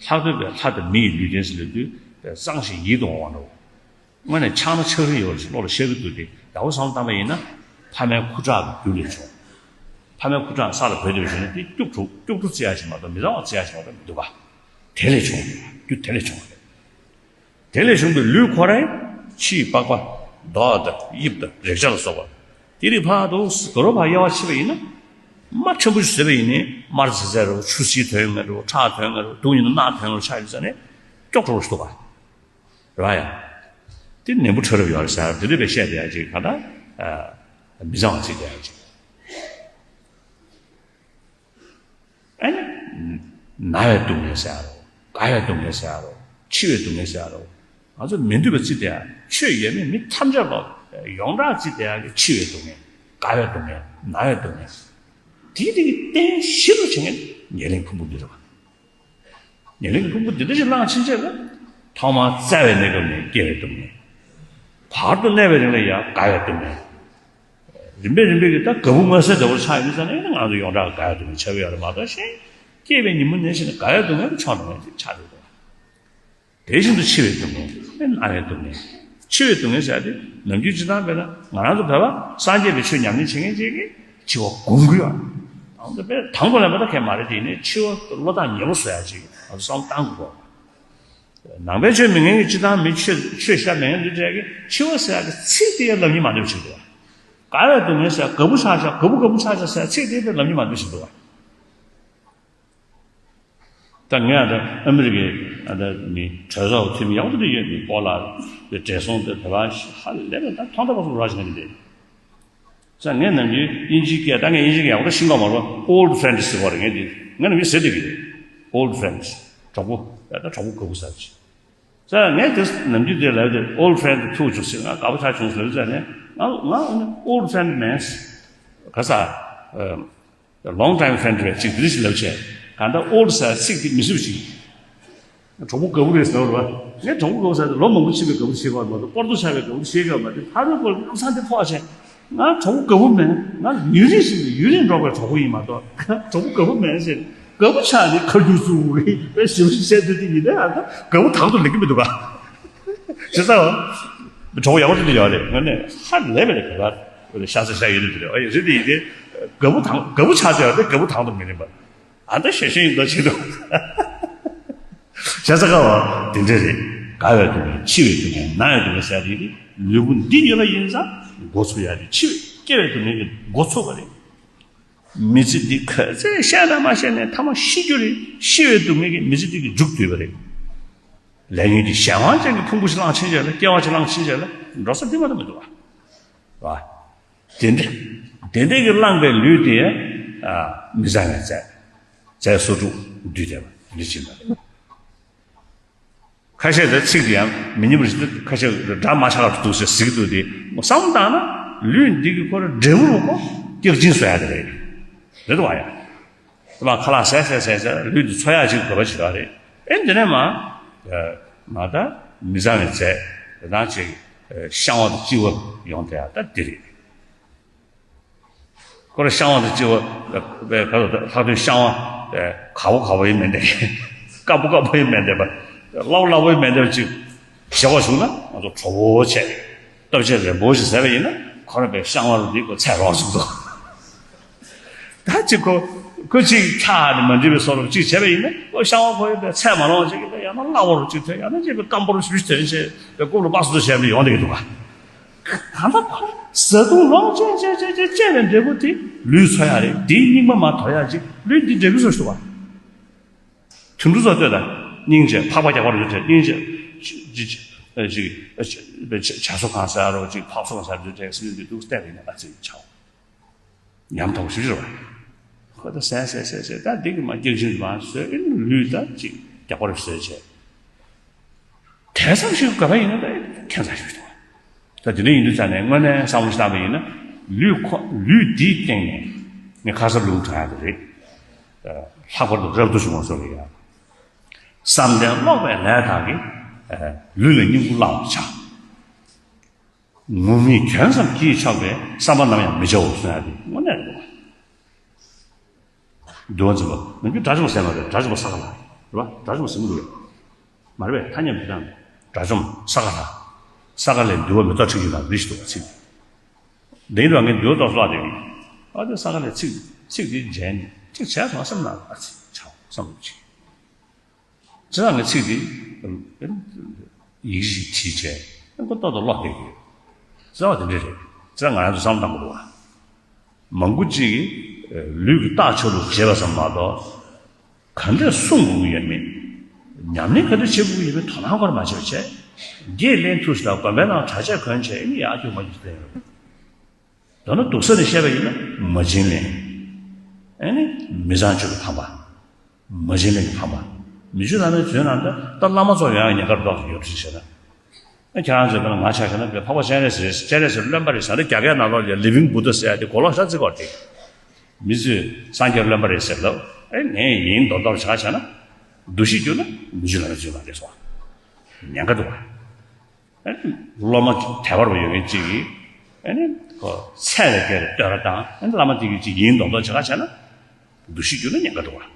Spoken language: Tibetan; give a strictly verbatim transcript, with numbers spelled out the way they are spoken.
ལྷག་དོན་པའི་ལྷ་དང་མི་ཡི་ལུས་རྟེན་ཟེར་ལབ་དུས་གཙང་ཞིང་ཡིད་དུ་འོང་བ་འདྲ་བོ། དངོས་གནས་ཆགས་སྣང་ཆགས་རིགས་ཡོད་པ་ཞིག་བློ་ལ་ཤར་གྱི་འདུག་སྟེ། ཡག་པོ་བསམ་བློ་བཏང་པ་ཡིན་ན། ཕ་མའི་ཁུ་ཁྲག་གི་རྒྱུ་ལས་བྱུང་། ཕ་མའི་ཁུ་ཁྲག་ས་ལ་བུད་དེ་བྱུང་ན་དེ་སྐྱུག་བྲོ་སྐྱུག་བྲོ་བརྩི་ཡ་ཞིག་མ་གཏོགས་མི་གཙང་བ་བརྩི་ཡ་ཞིག་མ་གཏོགས་མི་འདུག་ག། དེ་ལས་བྱུང་། རྒྱུ་དེ་ལས་བྱུང་། དེ་ལས་བྱུང་བའི་ལུས་ཁོ་རང་ཕྱིའི་པགས་པ། མདོག་དང་དབྱིབས་དང་རེག་བྱ་ལ་སོགས་པ། དེ་རིགས་ཕར་དུ་ག་རུ་ཕར་དབྱེ་བ་ཕྱེ་བ་ཡིན་ན། དམར་ཕྲན་བུ་ཞིག་བཟོས་པ་ཡིན་ནའི་དམར་ཟེར་ཟེར་རོ། ཆུ་སྲིན་དོན་ངེས་རོ། ཁྲག་དོན་ངེས་རོ། དུག་ཡིན་ན་རྣག་དོན་ངེས་རོ། ཆ་ཡིན་ཟེར་ནས་སྐྱོག་བྲོ་བ་ཞིག་འདུག་ག། རེད་བ་ཡ། དེ་ནད་འབུ་ཕྲ་རབ་ཡོད་རེད་ཟེར། དེ་འདྲ་བའི་བཤད་བསྡད་ཡ་ཅིག་ག་ད། མི་གཙང་བ་བརྩི་བསྡད་ཡ་ཅིག། ཨ་ནི། ན་བའི་སྡུག་བསྔལ་ཟེར་ཡ་རོ། རྒ་བའི་སྡུག་བསྔལ་ཟེར་ཡ་རོ། འཆི་བའི་སྡུག་བསྔལ་ཟེར་ཡ་རོ། ང་ཚོ་མི་འདོད་པ་བརྩི་བསྡད་ཡ། ཆོས་ཡོད་མེད་མི་ཐམས་ཅད་ལ་ཡོངས་གྲགས་བརྩི་བསྡད་ཡ་གི་འཆི་བའི་སྡུག་བསྔལ། རྒ་བའི་སྡུག་བསྔལ། ན་བའི་སྡུག་བསྔལ། དེའི་སྟེང་གི་རྟེན་གཞི་རུ་བྱེད་མཁན་ཉེར་ལེན་ཕུང་པོ་འདི་རེད་བ། ཉེར་ལེན་གྱི་ཕུང་པོ་འདི་འདྲ་ཞིག་བླངས་ཕྱིན་ཆད་ལ། ཐོག་མར་བཙའ་བའི་གནས་སྐབས་ནས་སྐྱེ་བའི་སྡུག་བསྔལ། བར་དུ་གནས་པའི་རིང་ལ་ཡང་རྒ་བའི་སྡུག་བསྔལ། རིམ་པས་རིམ་པས་ཀྱིས་ད་རྒ་བུ་མངོན་གསལ་འདྲ་བོ་ཆགས་ཡོང་དུས་ཙ་ནས་ང་ཚོ་ཡོངས་གྲགས་རྒ་བའི་སྡུག་བསྔལ་ཆགས་ཀྱི་ཡོད་རེད་མ་གཏོགས། གཞན་སྐྱེས་པའི་ཉིན་མོ་ནས་བྱས་ནས་རྒ་བའི་སྡུག་བསྔལ་གྱི་ཕྱོགས་འགྲོ་མཁན་ཅིག་ཆགས་འགྲོ་གི་འདུག། དེ་བཞིན་དུ་འཆི་བའི་སྡུག་བསྔལ། ན་བའི་སྡུག་བསྔལ། འཆི་བའི་སྡུག་བསྔལ་ཟེར་ཡ་དེ་ནམ་རྒྱུན་སྤྱིར་བཏང་དཔེར་ན་ང་རང་ཚོ་བོད་པ་སངས་རྒྱས་པའི་ཆོས་ཉམས་ལེན་བྱེད་མཁན་ཅིག་གིས་འཆི་བ་སྒོམ་གྱི་ཡོད། ང་ཚོ་དཔེ་དང་པོ་ལ་མ་ད་གས་མ་རེད་དེ། ཡིན་ནའི་འཆི་བ་བློ་ཐག་ཉེ་པོ་བཟོ་ཡ་ཅིག་ང་ཚོ་བསམ་བློ་བཏང་དགོས། ནང་པའི་ཆོས་མི་ཉན་གྱི། སྤྱིར་བཏང་མི་ཆོས་ཆོས་ཤ་མི་ཉན་འདི་འདྲ་གི་འཆི་བ་ཟེར་ཡ་གི་ཚིག་དེ་ཡང་ལབ་སྙིང་མ་འདོད་པ་ཅིག་འདུག། རྒ་བའི་སྡུག་བསྔལ་ཟེར་ཡ། རྒ་བུ་ཆགས་ཤག། རྒ་བུ་རྒ་བུ་ཆགས་ཤག་ཟེར་ཡ་ཚིག་དེ་ཡང་ལབ་སྙིང་མ་འདོད་པ་ཅིག་འདུག། ད་ངས་ཨ་ད་ཨ་མི་རི་ཀའི་ཨ་ད་མི་གྲོས་ཚོགས་འཐུས་མི་ཡག་པོ་འདི་ཡོད་མི་སྐོར་ལ་བགྲེས་སོང་དེ་བོད་པ་ཧ་ལས་པའི་ད་ཐོག་མཐའ་བར་གསུམ་རོགས་བྱེད་མཁན་འདི། ས་ངས་ནམ་རྒྱུན་དབྱིན་ཇིའི་སྐད། ད་ངས་དབྱིན་ཇིའི་སྐད་ཡག་པོ་ཤེས་ཀྱི་མ་རེད། Old friends ཟེར་བ་རེད། ངས་འདི་ངས་ནམ་རྒྱུན་ཟེར་བསྡད་ཀྱི་རེད། Old friends། གྲོགས་པོ། ད་གྲོགས་པོ་དགའ་པོ་ཟེར་གྱི། ས་ངས་དེ་ནམ་རྒྱུན་དེ་ལབ་དེ། Old friend ཐུག་བྱུང་ཟེར། ང་དགའ་པོ་ཆགས་བྱུང་ཟེར་ཟེར་ནས། ང་ང་Old friend མིན། ག་ས། Long time friend རེད་ཅིག་འདི་ཞིག་ལབ་བྱས། གང་ལྟར་old ཟེར་ཚིག་འདི་མི་བཟོད་ཅིག། གྲོགས་པོ་དགའ་པོ་རེད་ཟེར་བ་རེད་བ། ངས་གྲོགས་པོ་དགའ་པོ་ཟེར་ཏེ་ལོ་མང་པོ་ཕྱིན་པའི་དགའ་པོ་ཤེས་པ་མ་གཏོགས། སྤོར་ཏོ་ཆགས་པའི་དགའ་པོ་ཤེས་ཀྱི་ཡོད་མ་རེད། ཕ་རོལ་པོ་ལམ་སང་དེ་ཕོག་བྱས། ང་གྲོགས་པོ་དགའ་པོ་མིན། ང་ཡུན་རིང་ཞིག་ནས་ཡུན་རིང་འགྲོགས་པའི་གྲོགས་པོ་ཡིན་མ་གཏོགས། གྲོགས་པོ་དགའ་པོ་མིན་ཟེར། དགའ་པོ་ཆགས་ནས་ཁ་རྒྱུག་བཙུགས་རེད་པས། ཞིབ་ཞིབ་བཤད་དུས་དེ་ཡིན་ན་ཨ་ད་དགའ་པོ་དང་དུ་ལེན་གྱི་མི་འདུག་ག། བྱས་ཙང་། གྲོགས་ཡག་པོ་དེ་འདྲ་ཡོད་རེད། དངོས་གནས་ཧ་ལས་པ་རེད། ག་པར་ཤ་ཚ་ཤ་ཡོད་རེད་དེ་རེད། ཨ་ཡ་རེད་དེ་ཡིན་ཏེ། དགའ་པོ་དང་དགའ་པོ་ཆགས་བསྡད་ཡོད་རེད། དགའ་པོ་དང་དུ་མི་ལེན་པ། ཨ་ད་ཞེ་ཞེ་ཡིན་ད་བྱེད་དོ། བྱས་ཙང་ག་བ་དེ་འདྲ་རེད། རྒ་བའི་སྡུག་བསྔལ། འཆི་བའི་སྡུག་བསྔལ། ན་བའི་སྡུག་བསྔལ་ཟེར་དེ་ནི་ལུས་པོ་འདི་ཉིད་ལ་ཡིན་ཙང་འགོ་ཚུགས་ཡ་རེད། འཆི་བའི་སྐྱེ་བའི་སྡུག་བསྔལ་གྱི་འགོ་ཚུགས་པ་རེད། མི་ཚེ་འདི་ག་ཚད་བཤད་ན་མ་བཤད་ནས་མཐའ་མ་ཤི་རྒྱུ་རེད། ཤི་བའི་སྡུག་བསྔལ་གྱི་མི་ཚེ་འདི་གི་མཇུག་བསྡུས་པ་རེད། ལས་ཉོན་གྱི་གཞན་དབང་ཅན་གྱི་ཕུང་པོ་ཞིག་བླངས་ཕྱིན་ཆད་ལ། སྐྱེ་བ་ཞིག་བླངས་ཕྱིན་ཆད་ལ་འགྲོ་ས་འདི་མ་གཏོགས་མི་འདུག་བ། བ། དེ་འདྲ། དེ་འདྲ་གི་བླངས་པའི་ལུས་དེ། ཨ། མི་གཙང་བའི་རྫས། རྫས་སོ་དྲུག་འདུས་བསྡད་པ་འདི་ཕྱིན་པ་རེད། ཁ་ཤས་དེ་ཚིག་དེ་ཡང་མི་སྙན་པོ་ཞིག་འདུག། ཁ་ཤས་སྒྲ་མ་ཆགས་པར་འདུག་ཟེར་ཟེར་གྱི་འདུག་སྟེ། བསམ་བློ་བཏང་ན་ལུས་འདི་གི་ཁོ་རང་འབྲས་བུ་རུ་ཁོ་སྐྱག་གཅིན་བཟོ་ཡ་དེ་རེད། རེད་དོ་བ་ཡ། དེ་མ་ཁ་ལག་ཟས་ཟས་ཟས་ཟས་ལུས་འདི་འཚོ་ཡ་ཅིག་དགོས་པ་ཅིག་ཡོད་རེད། ཨེ་འདི་ནས་མ། མ་ད་མི་གཙང་བའི་རྫས་དེ་དང་ཅིག་བཤང་བ་དང་གཅི་བ་ཡོང་བསྡད་ཡ་ད་འདི་རེད། ཁོ་རང་བཤང་བ་དང་གཅི་བ། ལྷག་དོན་བཤང་བ་དཀར་པོ་དཀར་པོ་ཡིན་མིན་དེ། དཀར་པོ་དཀར་པོ་ཡིན་མིན་དེ། པ་སླ་པོ་སླ་པོ་ཡིན་མིན་དེ་པ་ཅིག་བཞག་པ་བྱུང་ན་ང་ཚོ་གྲོགས་པོ་བྱས། སྟོབས་ཆེན་རིན་པོ་ཆེ་ཟེར་བ་ཡིན་ན་ཁོ་རང་པའི་བཤང་བ་རུ་འདི་ཁོ་ཚད་རོགས་བྱུང་འདུག། ད་ཅིག་ཁོ་ཁོ་ཅིག་ཆགས་ནས་མ་འགྲིག་པའི་བཟོ་འདྲ་ཅིག་བྱས་པ་ཡིན་ན། ཁོ་བཤང་བ་ཁོ་ཡི་པའི་ཚད་མ་རོགས་ཅིག་གི་ཡང་ན་སླ་པོ་རུ་ཅིག་ཐོན། ཡང་ན་ཅིག་པའི་སྐམ་པོ་རུ་ཞུ་ཞུ་ཐོན་བྱས་པའི་ཀུན་ལ་པགས་སུ་བྱས་ནས་ཡོང་བསྡད་ཀྱི་འདུག་ག། ད་ལྟ་ཁོ་བཟའ་བཏུང་ལོངས་སྤྱད་བྱས་བྱས་བྱས་བྱས་པའི་འབྲས་བུ་དེ་ལུས་འཚོ་ཡ་རེད། དེའི་སྙིགས་མ་མར་དོར་ཡ་ཅིག་ལུས་འདི་འབྲས་བུ་བཟོ་ཞུ་བ། དུད་འགྲོ་ཚོ་ལྟོས་དང་། སྙིང་རྗེ་ཕག་པ་རྒྱག་པ་རེད་དེ། སྙིང་རྗེ་ཅི་ཅི་ཅི་ཅི་བྱ་གསོ་གང་ཟེར་རོ། ཅིག་ཕག་གསོ་གང་ཟེར་རོ། དེ་སྲིད་འདི་འདུག་བལྟས་པ་ཡིན་ན་ཨ་ཙི་བྱའོ། ཉམས་ཐག་པོ་ཞེ་པོ་ཅིག་རེད་བ། ཁོ་ད་ཟས་ཟས་ཟས་ཟས་ད་འདི་གི་མ་སྐྱག་གཅིན་མ་ཟོས་ཨེ་ལུས་ད་ཅིག་རྒྱག་པ་རེ་བཟོས་བྱས། དེ་ཙམ་ཞིག་དགོས་པ་ཡིན་ན་ད་ཁྱད་མཚར་ཞིག་འདུག། ད་དེ་འདྲ་ཡིན་དུས་ཙང་ནས་དངོས་གནས་བསམ་བློ་ཞིག་བཏང་པ་ཡིན་ན། ལུས་ཁོ་ལུས་འདིའི་སྟེང་ནས་ངས་ཁ་གསབ་ལུང་དྲངས་ཡ་དེ་རེད། ལྷག་པར་དུ་རབ་ཏུ་བྱུང་བ་སོགས་ལ་ཡང་བསམ་གཏན་ཀློག་པའི་ལས་དག་གིས་ལུས་ལ་སྙིང་པོ་བླང་བར་བྱ། ངུར་སྨྲིག་གྱོན་ཙམ་གྱིས་ཆགས་པའི་བསམ་པ་ནམ་ཡང་མི་བྱའོ་གསུང་ཡ་དེ་དངོས་གནས་རེད་པ། འདུལ་བ་འཛིན་པ་ནམ་རྒྱུན་སྒྲ་འཇུག་པ་ཟེར་མ་རེད། སྒྲ་འཇུག་པ་ས་ག་ལ། རེད་པ། དགྲ་བཅོམ་ཟེར་གྱི་འདུག་གས། མ་རེད་པས། ཐ་སྙད་མི་འདྲ། དགྲ་བཅོམ་ས་ག་ལ། ས་ག་ལས་འདུལ་བ་མེ་ཏོག་ཁྲིད་ཀྱི་ལ་རེ་ཞིག་འདུག་གས། ཚིག་འདི་ཡིན་དུས་ངས་འདུལ་བ་མེ་ཏོག་བཀླགས་དེ་ཡིན། ཨ་དེ་ས་ག་ལས་ཚིག་ཚིག་འདི་མཇལ་ནས་ཅིག་བྱས་སོང་སེམས་ནང་ཨ་ཙི་ཆགས་བསམ་བློ་ཅིག་ཅི་ལྟར་ངས་ཚིག་འདི་ཡི་གེ་ཞིག་བྲིས་བྱས་ཁོ་ཏོག་ཏོག་ཀློག་བསྡད་ཀྱི་ཡོད། རྩ་བ་དེ་འདྲ་རེད། ཅི་ལྟར་ང་རང་ཚོ་བསམ་བློ་བཏང་དགོས་འདུག་བ། མང་པོ་ཅིག་གིས་ལུས་ཀྱི་རྟགས་མཆོག་ཏུ་བྱེད་པ་ཙམ་མ་གཏོགས། ག་འདྲས་གསུང་དགོས་ཀྱི་ཡོད་མེད། ཉམས་ལེན་ག་འདྲས་བྱེད་དགོས་ཀྱི་ཡོད་མེད་དོ་སྣང་སྐོར་མ་བྱས་པ་བྱས། དགེ་ལེགས་མཐུ་ཞིག་དང་དགོན་པའི་ནང་གྲྭ་ཆས་གོན་བྱས་ཨ་ནི་ཡར་རྒྱུག་མར་རྒྱུག་བསྡད་ཡོད། མདོར་ན་སྡུག་ས་ནས་བཤད་པ་ཡིན་ན་མ་བྱིན་ལེན། ཨ་ནི་མི་ཚངས་སྤྱོད་ཀྱི་ཕམ་པ། མ་བྱིན་ལེན་གྱི་ཕམ་པ། མི་ཆོས་བླ་མའི་རྫུན་ནང་དུ་ད་བླ་མ་ཚོ་ཡང་ཉེན་ཁར་འགྲོ་བཞིན་ཡོད་ཅེས་བཤད་ན། ཨ་ཁྱེད་རང་ཚོས་དཔེར་ན་ང་ཆ་བཞག་ན་འཕགས་པ་སྤྱན་རས་གཟིགས་རེད། སྤྱན་རས་གཟིགས་བློན་པོ་རེད་ཟེར་ན། རྒྱ་སྐད་ནང་ལོགས་ལ་Living Buddha ཟེར་ཡ་དེ་གོ་ལོག་ཤ་ཚིག་གོ་དེ། མི་ཚོས་སངས་རྒྱས་བློན་པོ་རེད་ཟེར་ལབ། ཨེ་ངས་ཡིན་མདོག་མདོག་བྱ་བྱས་ན། འདུ་ཤེས་བསྒྱུར་ན་མི་ཆོས་བླ་མའི་རྫུན་མ་རེད་སོང་། ཉེན་ཁ་འདུག་བ། ཨེ་སློབ་མ་དད་པ་རུ་ཡོད་མཁན་གཅིག་གིས་ཨེ་ནི་ཁོ་ཚད་ལས་བརྒལ་བའི་བསྟོད་ར་བཏང་། ཨེ་ནི་བླ་མ་དེ་གིས་ཅིག་ཡིན་མདོག་མདོག་བྱེད་ག་བྱས་ན། འདུ་ཤེས་བསྒྱུར་ན་ཉེན་ཁ་འདུག་བ།